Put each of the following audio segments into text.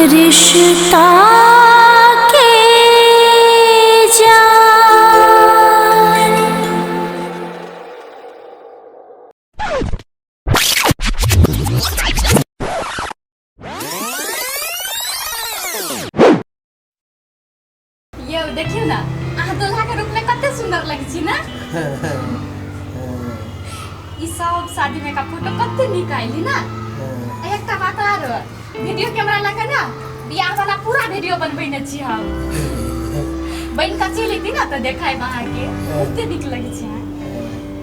रिश्ता के जान। यौ देखियौ ने, अहाँ दुल्हा के रूप में कते सुंदर लगै छी ने। ई सब शादी में का फोटो कते नीक आइली ना। एकटा बात आर, वीडियो कैमरा लगा ना बियाह वाला पूरा वीडियो बनबैने छी हम। बन कऽ चलि अयती ना तऽ देखायब अहाँके, कते नीक लगै छै अहाँ।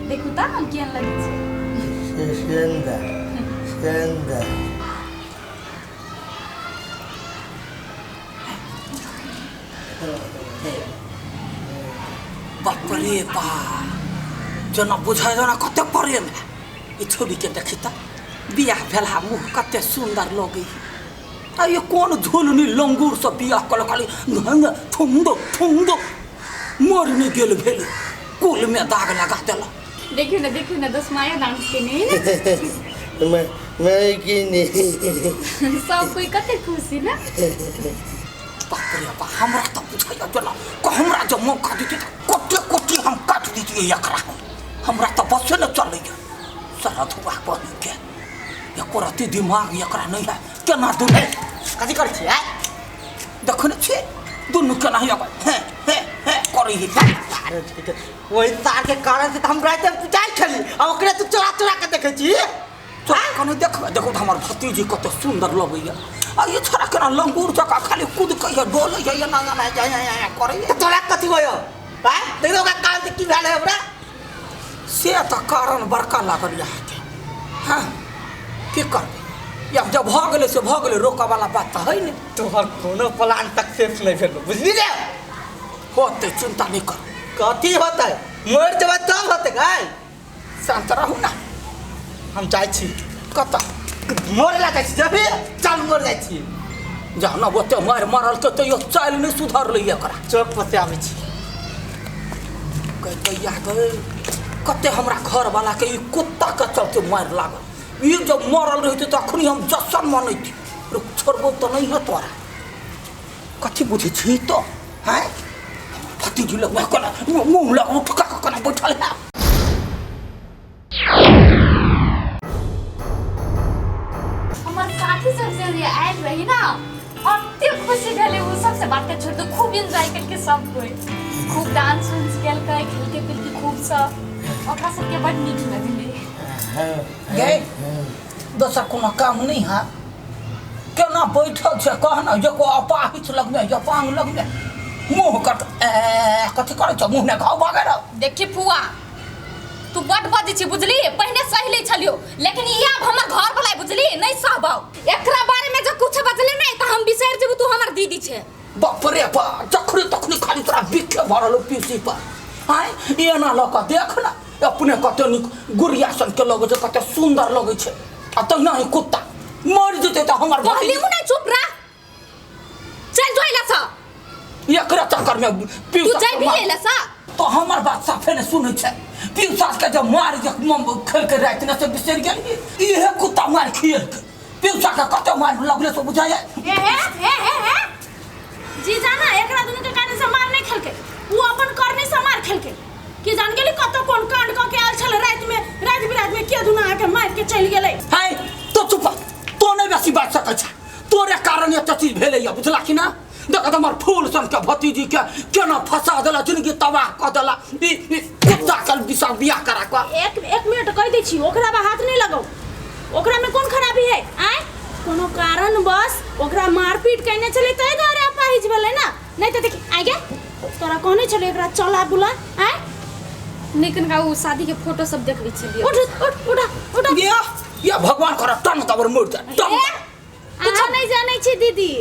देखू तऽ हम केहन लगै छी। सुन्दर सुन्दर। बाप रे बा, जेना बुझाइ जेना कते प्रेम है ई छौड़ीके। देखी तऽ बियाह भेला मुँह कते सुन्दर लगै है। आ ये कोन झुलनी लंगूर से बियाह कल, खाली ठुंग ठुंग मर नहि गेल भेल, कुल में दाग लगा देलक। देखियौ ने, देखियौ ने, दोस्त माया डांस केने है ने। मैं की नहीं। सब कोई कते खुशी ने। बाप रे बाप, हमरा तऽ बुझाइया जेना हमरा जब मौका दितियै तऽ कोटि कोटि हम काटि दितियै एकरा। हमरा तऽ बसे नहि चलैया सरधुआ बहिनके, एको रत्ती दिमाग एकरा नहि है। केना दुनू कथी करै छी आय? देखै नहि छियै दुनू केना हे हे हे हे करै है। अरे ठीक है, ओहि तार के कारण से तऽ हम राति में पिटाइ छली आ ओकरे तू चोरा चोरा के देखै छी। चोरा कने देखबै? देखो तऽ हमर भतीजी कते सुन्दर लगैया, आ ई छोरा केना लंगूर जकाँ खाली कुदकैया डोलैया एना एना एना करैया। तऽ तोरा कथी होयो आय? देखो ओकरा कारण से की भेल है हमरा। से तऽ कारण बड़का लागल अहाँके। हँ, की करबै, आब जब भऽ गेलै से भऽ गेलै, रोकऽ वाला बात तऽ है नहि। तोहर कोनो प्लान सक्सेस नहि भेल, बुझली ने? होतै, चिंता नहि कर। कथी होतै? मरि जेबै तब होतै गाय। शान्त रहू ने। हम जाइ छी। कतऽ? मरे ला जाइ छी, जबी चल मर जाइ छी। जहन ओते मारि मारल तऽ तैयो चालि नहि सुधरलै एकरा। चौक पर से आबै छी। कहैया गए कते हमरा घरवालाके ई कुत्ताके चलते मारि लागल। ई जब मरल रहितै तऽ अखनी हम जशन मनैती। रुक, छोड़बो तऽ नहि है तोरा। कथी बुझै छी तो हैं? भतीजी लग केना मुँह लग उठका कऽ केना बैठल है। हमर साथी सब से जे आयल रही ना, अते खुशी भेलै। ओ सबसे बात के छोड़ दो, खूब एंजॉय करके सब कोई खूब डांस उंस केलकै, खेलके पिलके खूब सब, ओकरा सबके बड नीक लगलै। गे, दोसर कोनो काम नहि है? केना बैठल छै कह ने, एको अपाहिज लगमे अपांग लगमे मुँह कट ए कथी करै छ, मुँह ने घाव भऽ गेल। देखी फुआ, तू बड बजै छी, बुझली? पहिने सही लै छलियो, लेकिन ई आब हमर घर वाला है, बुझली? नहीं सहबौ एकरा बारे में। जब कुछ बजले नहीं त हम बिसरि जेबू तू हमर दीदी छे। बाप रे बाप, जखनी तखनी खाली तोरा बिखे भरल पीसी पर आँय। एना लऽ कऽ देख ने, अपने कते नीक गुड़िया सन के लगै छै, कते सुन्दर लगै छै, आ तहिना ही कुत्ता मरि जेतै तऽ हमर कहली हूं ना, चुप रह, चल जो एला सा। एकरा चक्कर में तू पीयूष जाय भी एला सा। तो हमर बात साफे ने सुनै छै। पीयूष के जब मार जे खेल के राति ने से बिसरि गेलियै, इहे कुत्ता मार खिएलकै पीयूष के, कते मार लगले से बुझाइए। हे हे हे हे हे, जी जाना एकरा दुनू के कारण से मार नहीं खेलके, उ अपन करनी से मार खेलके। की जान गेली कत कोन कांड क के आयल छल राति में, राति बिरात में के दुना आके मार के चलि गेलै। है तो चुप, तो नहि बेसी बाजि सकै छै, तोरे कारण एते चीज भेलैया, बुझला कि ना? देख तऽ हमर फूल सन के भतीजी के केना फंसा देला, जिंदगी तबाह कऽ देला ई ई कुत्ता के दिशा बियाह करा कऽ। एक एक मिनट, कहि दै छी, ओकरा बा हाथ नहीं लगाओ। ओकरा में कोन खराबी है आय? कोनो कारण बस ओकरा मारपीट केने छलै ताहि दुआरे अपाहिज भेलै ना, नहीं तऽ देखी आइ गे, तोरा कहने छलै एकरा चला बुला आय। निकन का उ शादी के फोटो सब देखबै छलियै। उठ उठ, उठा उठा। या या भगवान कर टन तबर मरि जा टन। अहाँ नहीं जानै छी दीदी,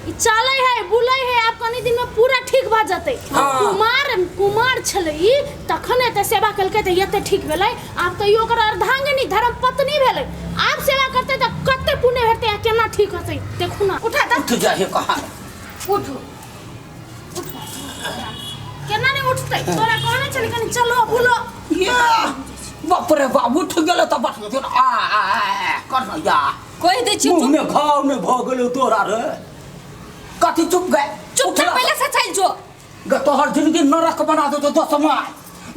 ई चलै है बुलै है, आब कनी दिन में पूरा ठीक भऽ जेतै। हाँ। कुमार कुमार छलै ई तखन एते सेवा केलकै तऽ एते ठीक भेलै। आब तऽ ई ओकर अर्धांगिनी धर्म पत्नी भेलै, आब सेवा करतै तऽ कते पुण्य हेतै आ केना ठीक होतै, देखू ना। उठा तऽ। उठ जा हे कहाँ? उठू। केना नहीं उठतै? तोरा कहने छलै कनी चलो बुलो। या बाप रे बाप, उठ गेलै तऽ बस आ आ आ, कर न या। कहि दै छी। मुँह में घाव नहि भऽ गेलै तोरा रे? कथी चुप गए? चुपचाप पहले से चल जो। गे तोहर जिंदगी नरक बना देतो दसमा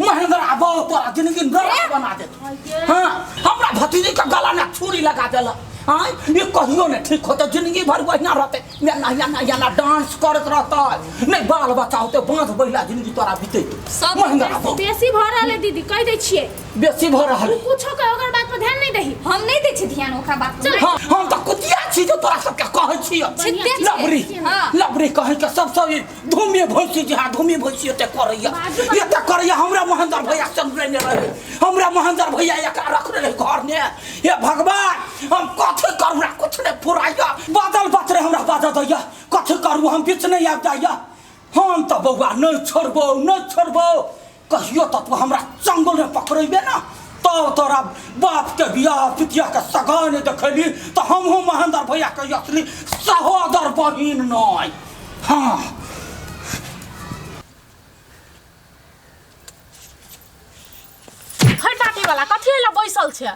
महेंद्र आबो तोरा जिंदगी नरक बना देतो। हाँ हमरा भतीजी के गला में छुरी लगा देला। हाँ ये कहियो नहीं ठीक होते, जिंदगी भर वहिना रहते, याना याना याना डांस करत रहता, नहीं बाल बच्चा होते बांध बहिला जिंदगी तोरा बीते। सब महेंद्र आबो बेसी भऽ रहल है दीदी, कहि दै छियै बेसी भऽ रहल है। कुछो के ओकर बात पर ध्यान नहीं दही। हम नहीं दै छी ध्यान ओकरा बात पर। हाँ हम तऽ कुतिया छी जो तोरा सबके कहै छियै। छिते छै। लबरी हाँ। लबरी कहै के सब सब धूमे भैंसी जे हाँ धूमे भैंसी एते करैया, एते करैया। हमरा महेंद्र भैया संग लेने रहे, हमरा महेंद्र भैया एकरा रखने रहे घर ने। हे भगवान हम कथी करू, हमरा कुछ नहीं फुराइया, बादल बात रहे हमरा बाजऽ दैया, कथी करू हम बीच नहीं आबि जाइया। हम तऽ बौआ नहीं छोड़बौ नहीं छोड़बौ, कहियो तऽ तू हमरा चंगुल में पकड़ेबे ना तब तोरा बाप के बियाह पितिया के सगा नहीं देखली तो हमहूँ महेंद्र भैया के असली सहोदर बहिन नहीं। हाँ खटाटी वाला कथी लए बैसल छै?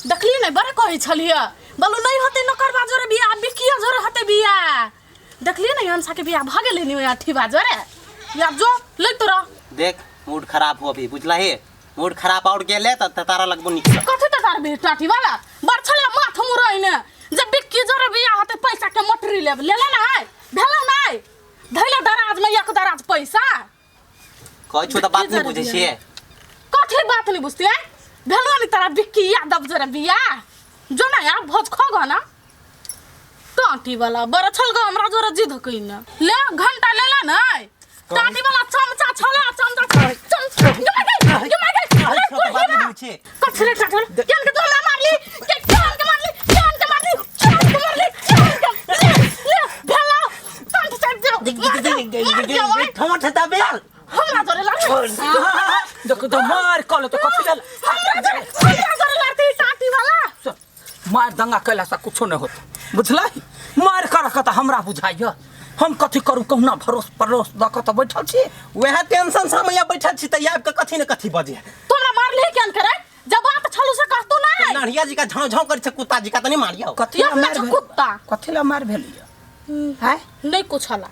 देखलियै नहि बड़ा कहै छलियै बोलू नहीं होतै नौकरबा जोरे बियाह, बिकिया जोरे होतै बियाह। देखलियै नहि अंशा के बियाह भऽ गेलै नि ओहि अठीबा जोरे। या जो ले तोरा देख मूड खराब हो अभी बुझला हे, मूड खराब और गेले त तारा लगबो निक। कथी त तार बे टाटी वाला बड़ छले माथ मुरई ने जब बिक्की जोरे बियाह होतै पैसा के मोटरी लेब लेले ना है भेलौ नै धैले दराज में एक दराज पैसा। कहै छौ त बात नहीं बुझै छियै। कथी बात नहीं बुझते हैं? भेलौ नि तारा बिक्की यादव जोरे बियाह जो ना यार भोज खो गो ना टाटी वाला बड़ छल गो हमरा जोरे जिद कइने ले घंटा ले ले नै टाटी वाला चमचा छला चमचा चमचा ये मार गई कथी रे टाटी वाला केन के तू हमरा मारली, के केन के मारली, केन के मारली, केन के मारली, केन के ले ले भेलौ कंठ चाट दे मार दे ठोंठ दबेल हमरा जोरे लड़ देखो तो मार कल तो कथी भेल हमरा जोरे लड़ती टाटी वाला। मार दंगा कैला से कुछो नहीं होता बुझलै, मार कर के तऽ हमरा बुझाइया हम कथी करू, कहुना भरोस परोस दऽ कऽ तऽ बैठल छी। वएह टेंशन से हम यहाँ बैठल छी तऽ आबि कऽ कथी ने कथी बजे। तोरा मारली केन करे जब बात छलू से कहतू नै। नढ़िया जी का झाँव झाँव करै छै कुत्ता जी का तऽ नहीं मारियौ। कथी ला मार भेल? कुत्ता कथी ला मार भेलियै? हैं नहीं कुछ हला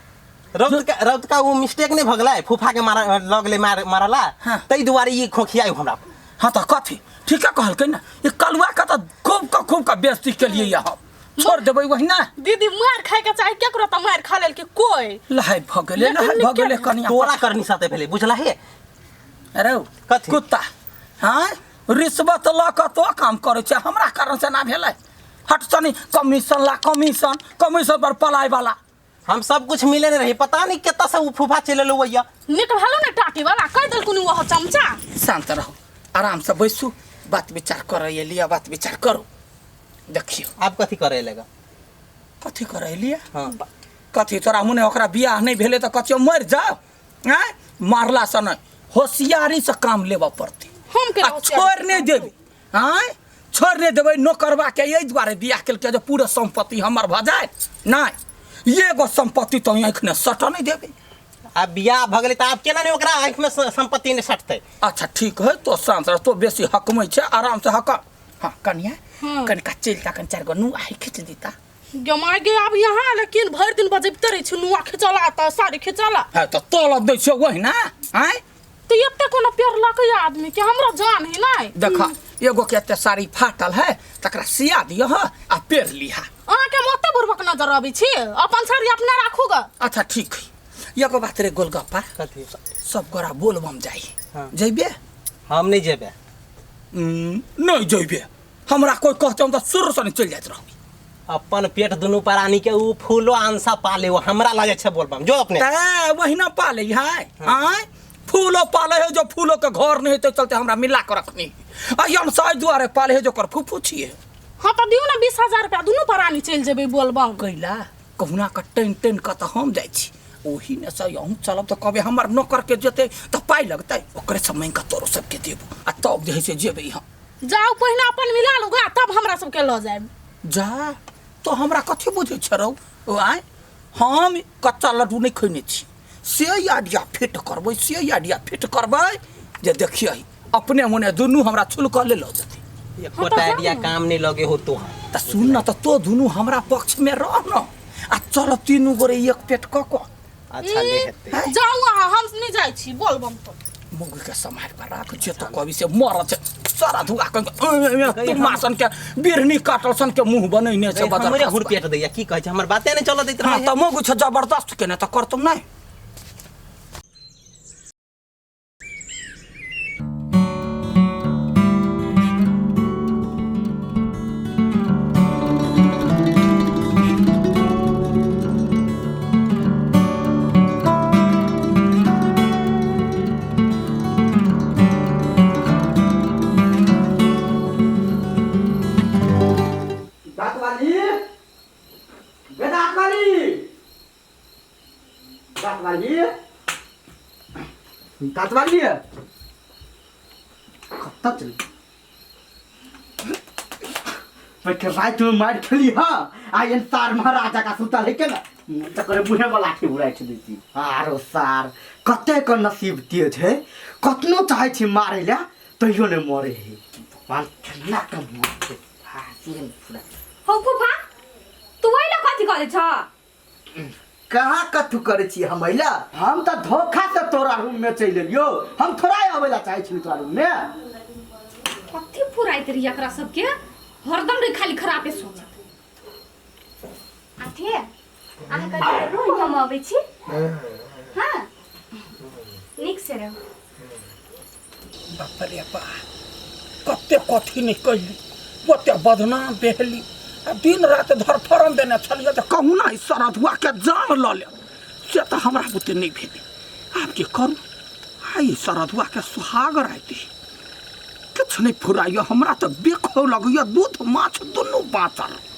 रौत का वो मिस्टेक नहीं भगलै, फूफा के मारा लगलै मारला तै दुआरे ई खोखियाइ हमरा। हाँ तऽ कथी ठीके कहलकै ने, ई कलुआ के तऽ खूब के बेइज्जती केलियै हम, छोड़ देबै वही ना। दीदी मार खाए के चाहे केकरो तऽ मार खा लेल के कोई लहाइ भऽ गेलै, लहाइ भऽ गेलै कनिया। तोरा करनी साथे भेलै बुझला हे। अरे कथी कुत्ता हाँ रिश्वत लऽ कऽ तो काम करै छै, हमरा कारण से ना भेलै। हट सनी कमीशन ला कमीशन, कमीशन पर पलाय वाला। हम सब कुछ मिले नहीं रही, पता नहीं केता से उ फूफा चले लो भैया। निक भेलो ने टाटी वाला कह देलकुन वो चमचा। शांत रहो, आराम से बैसू, बात विचार करे लिया, बात विचार करो। देखियो आप कथी करे लगा? कथी करे लिया? हाँ कथी तोरा मुने ओकरा बियाह नहीं भेले तो कथी मर जाओ? आँय मारला से नहीं, होशियारी से काम लेबऽ पड़तै। हम के छोड़ नहीं देबै, आँय छोड़ नहीं देबै। नौकरबा के एहि दुआरे बियाह केलकै जे पूरा सम्पत्ति हमर भऽ जाय, नहीं एगो सम्पत्ति तो आँखि ने सटऽ नहीं देबै। आब बियाह भऽ गेलै तऽ आब केना नहि ओकरा आँखि में सम्पत्ति नहि सटतै? अच्छा ठीक है, तो शांत रह, तो बेसी हकमै छै, आराम से हक। हाँ कनिया कनिका चलि कनि चारि गो नुआ खींच दीता। गमाय गे अब यहाँ लेकिन भरि दिन बजबिते रहै छै नुआ खिचला तऽ साड़ी खिचला। हाँ तऽ तलब दै छै वही ना। आँय तऽ एते कोनो पेड़ लकै आदमी के हमरा जान है नहीं। देखा एगो के एते साड़ी फाटल है तकरा सिया दियह आ पेड़ लिहा। अहाँके हम ओते बुड़बक नजर अबै छी, अपन साड़ी अपने राखू ग। अच्छा ठीक है, एगो बात रे गोलगप्पा, कथी? सब गोरा बोलबम जाइ। हाँ। जइबे? हम नहीं जेबे। नहीं जइबे, हमरा कोई कहते हम तऽ सुर से चलि जाइत रहबै। अपन पेट दुनू प्राणी के उ फूलो आंसा पाले वो हमरा लगे छै बोलबम जो अपने ते वहिना पाले है। आँय फूलो पाले है जो फूलो के घर नहीं है चलते हमरा मिला के रखनी अयन साइ दुआरे पाले है जो कर फूफू छिए। हाँ तऽ दियौ ने 20,000 रुपया दुनू प्राणी चलि जेबै बोलबम। कैला कहुना के टेन टेन के तऽ हम जाइ छी, ओही ने से अहूँ चलब तऽ कहबै हमर नौकर के जेतै तऽ पाइ लगतै, ओकरे से माँगि कऽ तोरो सबके देबो आ तब जे है से जेबै हम। जाउ पहिने अपन मिला लू गा तब हमरा सबके लऽ जायब। जा तो हमरा कथी बुझै छै रौ? ओ आँय हम कच्चा लड्डू नहीं खैने छी, से आइडिया फिट करबै, से आइडिया फिट करबै जे देखियै अपने मने दुनू हमरा छुलकले लऽ जेतै। एकोटा आइडिया काम नहीं लगे हो तो। तऽ सुन न, तऽ तो दुनू हमरा पक्ष में रह न, आ चलब तीनू गोरे एक पेट कऽ कऽ। अच्छा ले हेतै। जाउ अहाँ, हम नहि जाइ छी बोलबम तो। मौगी के सम्हारि कऽ राख, जे तो कवि से मरल छै सारा धुआ के तुमा सन के बिरनी काटल सन के मुंह बनैने छै बजर हमरे खसबा। हुरपेट दैया की कहै छै, हमर बाते नहि चलऽ दैत हाँ रहै। तऽ मौगी छै जबरदस्त केने तऽ करतौ नहि। दाँत वाली बे, दाँत वाली, दाँत वाली, दाँत वाली, कतऽ चल बैठ? राति में मारि खेली। हाँ, आइ एहन सार महाराजा का सुतल है के ना तकरे मुँहे में लाठी उड़ाइ दै छी। आरो सार कते के नसीब तेज है, कतनो चाहै छी मारै लए तैयो नहि मरे है। भगवान केना के मरतै फाँसी ने पूरा। हौ फूफा, तू ओहि लए कथी करै छ? कहाँ कथू करै छी हम? अइला हम तऽ धोखा से तोरा रूम में चलि एलियो, हम थोड़ा अबै ला चाहै छी तोरा रूम में। कथी फुराइत रही एकरा सबके, हरदम रे खाली खराबे सोचत। अथी अहाँ कथी रहू, हम अबै छी। हाँ, नीक से रहू। बाप रे बा, कते कथी नहि कैली, ओते बदनाम भेली आ दिन राति धरफरन देने छलियै तऽ कहुना ई सरधुआ के जान लऽ लेब, से तऽ हमरा बुते नहि भेलै। आब की करू? आ ई सरधुआ के सुहाग राति किछु नहि फुराइए हमरा, तऽ बेखो लगैए, दूध माछ दुनू बाँचल।